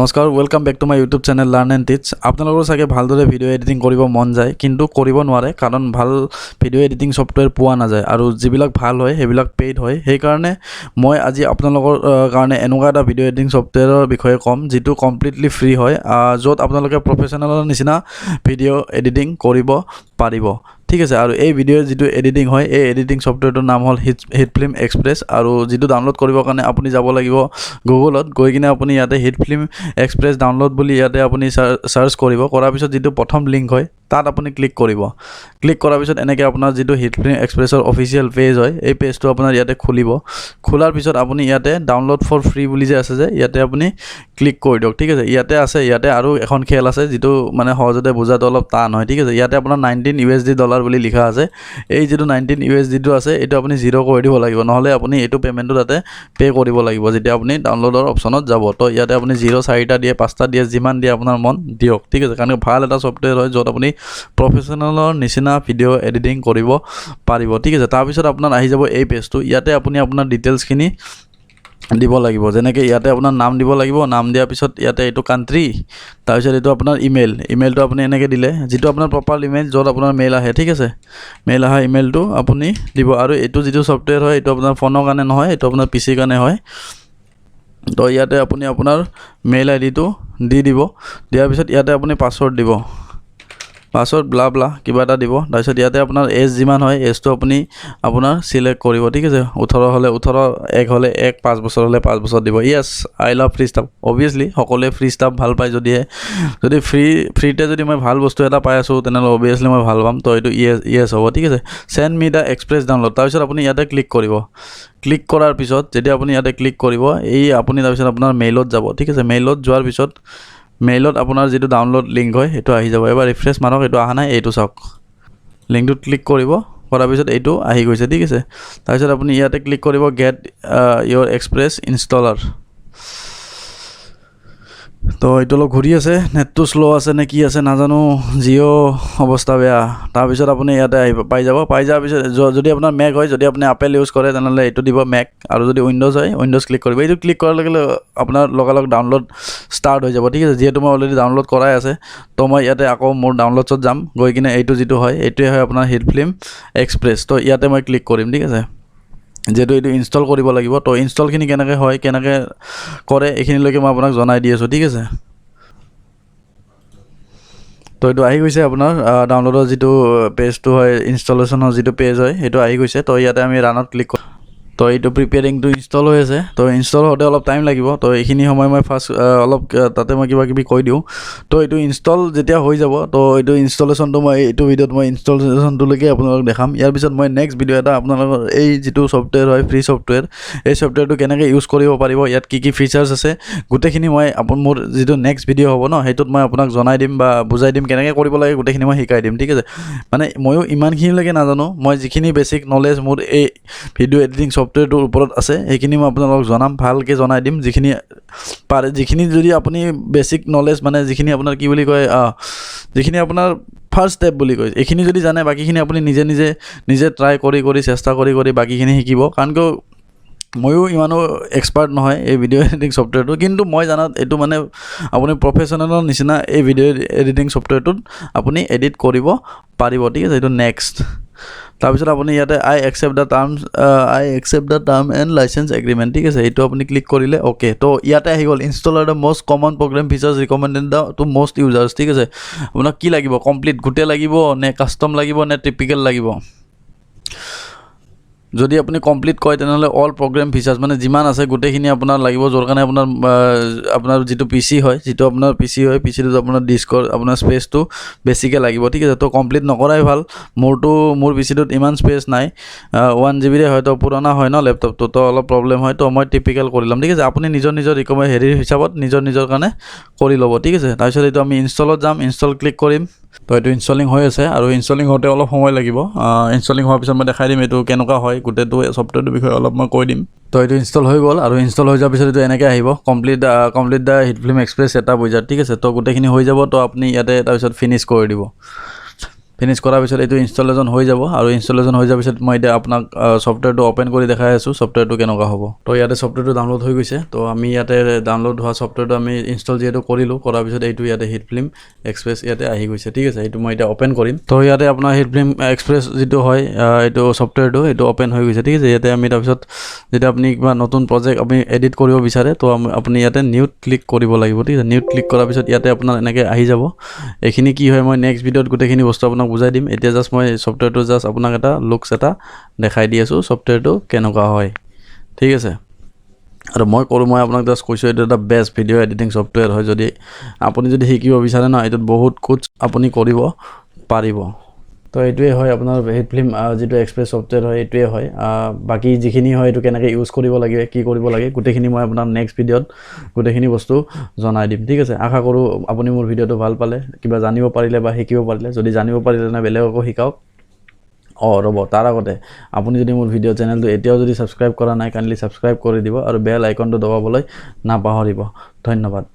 নমস্কাৰ, welcome back to my YouTube channel Learn and Teach। আপোনালোকৰ চাগে ভালদৰে ভিডিঅ' এডিটিং কৰিব মন যায়, কিন্তু কৰিব নোৱাৰে, কাৰণ ভাল ভিডিঅ' এডিটিং ছফ্টৱেৰ পোৱা নাযায় আৰু যিবিলাক ভাল হয় সেইবিলাক পেইড হয়। সেইকাৰণে মই আজি আপোনালোকৰ কাৰণে এনেকুৱা এটা ভিডিঅ' এডিটিং ছফ্টৱেৰৰ বিষয়ে ক'ম, যিটো কমপ্লিটলি ফ্ৰী হয়, য'ত আপোনালোকে প্ৰফেচনেলৰ নিচিনা ভিডিঅ' এডিটিং কৰিব পাৰিব, ঠিক আছে? আৰু এই ভিডিঅ' যিটো এডিটিং হয়, এই এডিটিং ছফ্টৱেৰটোৰ নাম হ'ল হিট ফিল্ম এক্সপ্ৰেছ। আৰু যিটো ডাউনলোড কৰিবৰ কাৰণে আপুনি যাব লাগিব গুগলত। গৈ কিনে আপুনি ইয়াতে হিট ফিল্ম এক্সপ্ৰেছ ডাউনলোড বুলি ইয়াতে আপুনি চাৰ্চ কৰিব। কৰাৰ পিছত যিটো প্ৰথম লিংক হয়, তাত আপুনি ক্লিক কৰিব। ক্লিক কৰাৰ পিছত এনেকৈ আপোনাৰ যিটো হিট ফিল্ম এক্সপ্ৰেছৰ অফিচিয়েল পেজ হয়, এই পেজটো আপোনাৰ ইয়াতে খুলিব। খোলাৰ পিছত আপুনি ইয়াতে ডাউনলোড ফৰ ফ্ৰী বুলি যে আছে যে, ইয়াতে আপুনি ক্লিক কৰি দিয়ক, ঠিক আছে? ইয়াতে আছে, ইয়াতে আৰু এখন খেল আছে, যিটো মানে সহজতে বুজাটো অলপ টান হয়, ঠিক আছে? ইয়াতে আপোনাৰ 19 USD dollar বুলি লিখা আছে। এই যিটো 19 ইউ এছ ডিটো আছে, এইটো আপুনি জিৰ' কৰি দিব লাগিব, নহ'লে আপুনি এইটো পে'মেণ্টটো তাতে পে' কৰিব লাগিব যেতিয়া আপুনি ডাউনলোডৰ অপশ্যনত যাব। তো ইয়াতে আপুনি জিৰ' চাৰিটা দিয়ে, পাঁচটা দিয়ে, যিমান দিয়ে আপোনাৰ মন দিয়ক, ঠিক আছে? কাৰণ ভাল এটা ছফ্টৱেৰ হয়, য'ত আপুনি প্ৰফেচনেলৰ নিচিনা ভিডিঅ' এডিটিং কৰিব পাৰিব, ঠিক আছে? তাৰপিছত আপোনাৰ আহি যাব এই পেজটো। ইয়াতে আপুনি আপোনাৰ ডিটেইলছখিনি দিব লাগিব, যেনেকৈ ইয়াতে আপোনাৰ নাম দিব লাগিব। নাম দিয়াৰ পিছত ইয়াতে এইটো কাণ্ট্ৰি, তাৰপিছত এইটো আপোনাৰ ইমেইল। ইমেইলটো আপুনি এনেকৈ দিলে, যিটো আপোনাৰ প্ৰপাৰ ইমেইল, য'ত আপোনাৰ মেইল আহে, ঠিক আছে? মেইল অহা ইমেইলটো আপুনি দিব। আৰু এইটো যিটো ছফ্টৱেৰ হয়, এইটো আপোনাৰ ফোনৰ কাৰণে নহয়, এইটো আপোনাৰ পি চিৰ কাৰণে হয়। তো ইয়াতে আপুনি আপোনাৰ মেইল আই ডিটো দি দিব। দিয়াৰ পিছত ইয়াতে আপুনি পাছৱৰ্ড দিব। পাছৱৰ্ড ব্লা ব্লা কিবা এটা দিব। তাৰপিছত ইয়াতে আপোনাৰ এজ যিমান হয়, এজটো আপুনি আপোনাৰ চিলেক্ট কৰিব, ঠিক আছে? 18 হ'লে 18, 1 হ'লে 1, 5 বছৰ হ'লে 5 বছৰ দিব। Yes, I love free stuff। Obviously সকলোৱে ফ্ৰী ষ্টাফ ভাল পায়। যদি ফ্ৰীতে যদি মই ভাল বস্তু এটা পাই আছোঁ, তেনেহ'লে অভিয়াছলি মই ভাল পাম। তো এইটো য়েছ য়েছ হ'ব, ঠিক আছে? Send me the Express download। তাৰপিছত আপুনি ইয়াতে ক্লিক কৰিব। ক্লিক কৰাৰ পিছত যেতিয়া আপুনি ইয়াতে ক্লিক কৰিব, এই আপুনি তাৰপিছত আপোনাৰ মেইলত যাব, ঠিক আছে? মেইলত যোৱাৰ পিছত মেইলত আপোনাৰ যিটো ডাউনলোড লিংক হয়, সেইটো আহি যাব। এবাৰ ৰিফ্ৰেছ মাৰক। এইটো অহা নাই, এইটো চাওক। লিংকটোত ক্লিক কৰিব। কৰাৰ পিছত এইটো আহি গৈছে, ঠিক আছে? তাৰপিছত আপুনি ইয়াতে ক্লিক কৰিব, গেট ইয়ৰ এক্সপ্ৰেছ ইনষ্টলাৰ। তো এইটো অলপ ঘূৰি আছে, নেটটো শ্ল' আছে নে কি আছে নাজানো, জিঅ' অৱস্থা বেয়া। তাৰপিছত আপুনি ইয়াতে আহিব পাই যাব। পাই যোৱাৰ পিছত যদি আপোনাৰ মেক হয়, যদি আপুনি আপেল ইউজ কৰে, তেনেহ'লে এইটো দিব মেক, আৰু যদি উইণ্ড'জ হয়, উইণ্ড'জ ক্লিক কৰিব। এইটো ক্লিক কৰাৰ লগে লগে আপোনাৰ লগালগ ডাউনলোড ষ্টাৰ্ট হৈ যাব, ঠিক আছে? যিহেতু মই অলৰেডি ডাউনলোড কৰাই আছে, তো মই ইয়াতে আকৌ মোৰ ডাউনলোডছত যাম। গৈ কিনে এইটো যিটো হয়, এইটোৱে হয় আপোনাৰ হিট ফিল্ম এক্সপ্ৰেছ। তো ইয়াতে মই ক্লিক কৰিম, ঠিক আছে? যিহেতু এইটো ইনষ্টল কৰিব লাগিব, তো ইনষ্টলখিনি কেনেকৈ হয়, কেনেকৈ কৰে, এইখিনিলৈকে মই আপোনাক জনাই দি আছোঁ, ঠিক আছে? তো এইটো আহি গৈছে, আপোনাৰ ডাউনলোডৰ যিটো পেজটো হয়, ইনষ্টলেশ্যনৰ যিটো পেজ হয়, সেইটো আহি গৈছে। তো ইয়াতে আমি ৰাণত ক্লিক কৰিম। তো এইটো প্ৰিপেয়াৰিং টু ইনষ্টল হৈ আছে। তো ইনষ্টল হওঁতে অলপ টাইম লাগিব। তো এইখিনি সময় মই ফাৰ্ষ্ট অলপ তাতে মই কিবা কিবি কৈ দিওঁ। তো এইটো ইনষ্টল যেতিয়া হৈ যাব, তো এইটো ইনষ্টলেশ্যনটো মই এইটো ভিডিঅ'ত মই ইনষ্টলেশ্যনটোলৈকে আপোনালোকক দেখাম। ইয়াৰ পিছত মই নেক্সট ভিডিঅ' এটা আপোনালোকৰ এই যিটো ছফ্টৱেৰ হয়, ফ্ৰী ছফ্টৱেৰ, এই ছফ্টৱেৰটো কেনেকৈ ইউজ কৰিব পাৰিব, ইয়াত কি কি ফিচাৰ্ছ আছে, গোটেইখিনি মই মোৰ যিটো নেক্সট ভিডিঅ' হ'ব ন, সেইটোত মই আপোনাক জনাই দিম বা বুজাই দিম। কেনেকৈ কৰিব লাগে গোটেইখিনি মই শিকাই দিম, ঠিক আছে? মানে ময়ো ইমানখিনিলৈকে নাজানো। মই যিখিনি বেছিক নলেজ মোৰ এই ভিডিঅ' এডিটিং ছফ্টৱেৰটোৰ ওপৰত আছে, সেইখিনি মই আপোনালোকক জনাম, ভালকৈ জনাই দিম যিখিনি পাৰে। যিখিনি যদি আপুনি বেছিক নলেজ, মানে যিখিনি আপোনাৰ কি বুলি কয়, যিখিনি আপোনাৰ ফাৰ্ষ্ট ষ্টেপ বুলি কয়, এইখিনি যদি জানে, বাকীখিনি আপুনি নিজে নিজে নিজে ট্ৰাই কৰি কৰি, চেষ্টা কৰি কৰি বাকীখিনি শিকিব। কাৰণ কিয়, ময়ো ইমানো এক্সপাৰ্ট নহয় এই ভিডিঅ' এডিটিং ছফ্টৱেৰটো, কিন্তু মই জনাত এইটো মানে আপুনি প্ৰফেচনেলৰ নিচিনা এই ভিডিঅ' এডিটিং ছফ্টৱেৰটোত আপুনি এডিট কৰিব পাৰিব, ঠিক আছে? এইটো নেক্সট। তাৰপিছত আপুনি ইয়াতে I accept the term and license agreement, ঠিক আছে? এইটো আপুনি ক্লিক কৰিলে অ'কে। তো ইয়াতে আহি গ'ল installer, the most common program features recommended the to most users, ঠিক আছে? আপোনাক কি লাগিব? কমপ্লিট গোটেই লাগিব নে কাষ্টম লাগিব নে টিপিকেল লাগিব? যদি আপুনি কমপ্লিট কয়, তেনেহ'লে অল প্ৰগ্ৰেম ফিচাৰ্ছ, মানে যিমান আছে গোটেইখিনি আপোনাৰ লাগিব, য'ৰ কাৰণে আপোনাৰ যিটো পি চি হয়, যিটো আপোনাৰ পি চি হয়, পি চিটোত আপোনাৰ ডিস্কৰ আপোনাৰ স্পেচটো বেছিকৈ লাগিব, ঠিক আছে? তো কমপ্লিট নকৰাই ভাল। মোৰ পি চিটোত ইমান স্পেচ নাই, 1 জিবিৰে হয়। তো পুৰণা হয় ন লেপটপটো, তো অলপ প্ৰব্লেম হয়। তো মই টিপিকেল কৰি ল'ম, ঠিক আছে? আপুনি নিজৰ নিজৰ ৰিকমেণ্ড হেৰিৰ হিচাপত নিজৰ নিজৰ কাৰণে কৰি ল'ব, ঠিক আছে? তাৰপিছত এইটো আমি ইনষ্টলত যাম, ইনষ্টল ক্লিক কৰিম। তো এইটো ইনষ্টলিং হৈ আছে আৰু ইনষ্টলিং হওঁতে অলপ সময় লাগিব। ইনষ্টলিং হোৱাৰ পিছত মই দেখাই দিম এইটো কেনেকুৱা হয়, গোটেইটো ছফ্টৱেৰটোৰ বিষয়ে অলপ মই কৈ দিম। তো এইটো ইনষ্টল হৈ গ'ল আৰু ইনষ্টল হৈ যোৱাৰ পিছত এইটো এনেকৈ আহিব, complete the HitFilm Express setup wizard, ঠিক আছে? তো গোটেইখিনি হৈ যাব। তো আপুনি ইয়াতে তাৰপিছত ফিনিছ কৰি দিব। ফিনিছ কৰাৰ পিছত এইটো ইনষ্টলেশ্যন হৈ যাব আৰু ইনষ্টলেশ্যন হৈ যোৱাৰ পিছত মই এতিয়া আপোনাক ছফ্টৱেৰটো অ'পেন কৰি দেখাই আছোঁ ছফ্টৱেৰটো কেনেকুৱা হ'ব। তো ইয়াতে ছফ্টৱেৰটো ডাউনলোড হৈ গৈছে। তো আমি ইয়াতে ডাউনলোড হোৱা ছফ্টৱেৰটো আমি ইনষ্টল যিহেতু কৰিলোঁ, কৰাৰ পিছত এইটো ইয়াতে হিট ফিল্ম এক্সপ্ৰেছ ইয়াতে আহি গৈছে, ঠিক আছে। এইটো মই এতিয়া অ'পেন কৰিম। তো ইয়াতে আপোনাৰ হিট ফিল্ম এক্সপ্ৰেছ যিটো হয়, এইটো ছফ্টৱেৰটো, এইটো অ'পেন হৈ গৈছে, ঠিক আছে। ইয়াতে আমি তাৰপিছত যেতিয়া আপুনি কিবা নতুন প্ৰজেক্ট আপুনি এডিট কৰিব বিচাৰে, তো আপুনি ইয়াতে নিউত ক্লিক কৰিব লাগিব, ঠিক আছে। নিউত ক্লিক কৰাৰ পিছত ইয়াতে আপোনাৰ এনেকৈ আহি যাব। এইখিনি কি হয়, মই নেক্সট ভিডিঅ'ত গোটেইখিনি বস্তু আপোনাক বুজাই দিম। এতিয়া জাষ্ট মই ছফ্টৱেৰটো জাষ্ট আপোনাক এটা লুকছ এটা দেখাই দি আছোঁ, ছফ্টৱেৰটো কেনেকুৱা হয়, ঠিক আছে। আৰু মই কৰোঁ, মই আপোনাক জাষ্ট কৈছোঁ, এইটো এটা বেষ্ট ভিডিঅ' এডিটিং ছফ্টৱেৰ হয়। যদি আপুনি যদি শিকিব বিচাৰে ন, এইটোত বহুত কুছ আপুনি কৰিব পাৰিব। তো এইটোৱে হয় আপোনাৰ হিট ফিল্ম যিটো এক্সপ্ৰেছ ছফ্টৱেৰ হয়, এইটোৱে হয়। বাকী যিখিনি হয়, এইটো কেনেকৈ ইউজ কৰিব লাগে, কি কৰিব লাগে, গোটেইখিনি মই আপোনাক নেক্সট ভিডিঅ'ত গোটেইখিনি বস্তু জনাই দিম, ঠিক আছে। আশা কৰোঁ আপুনি মোৰ ভিডিঅ'টো ভাল পালে, কিবা জানিব পাৰিলে বা শিকিব পাৰিলে। যদি জানিব পাৰিলে নাই, বেলেগকো শিকাওক। অঁ ৰ'ব, তাৰ আগতে আপুনি যদি মোৰ ভিডিঅ' চেনেলটো এতিয়াও যদি ছাবস্ক্ৰাইব কৰা নাই, কাইণ্ডলি ছাবস্ক্ৰাইব কৰি দিব আৰু বেল আইকনটো দবাবলৈ নাপাহৰিব। ধন্যবাদ।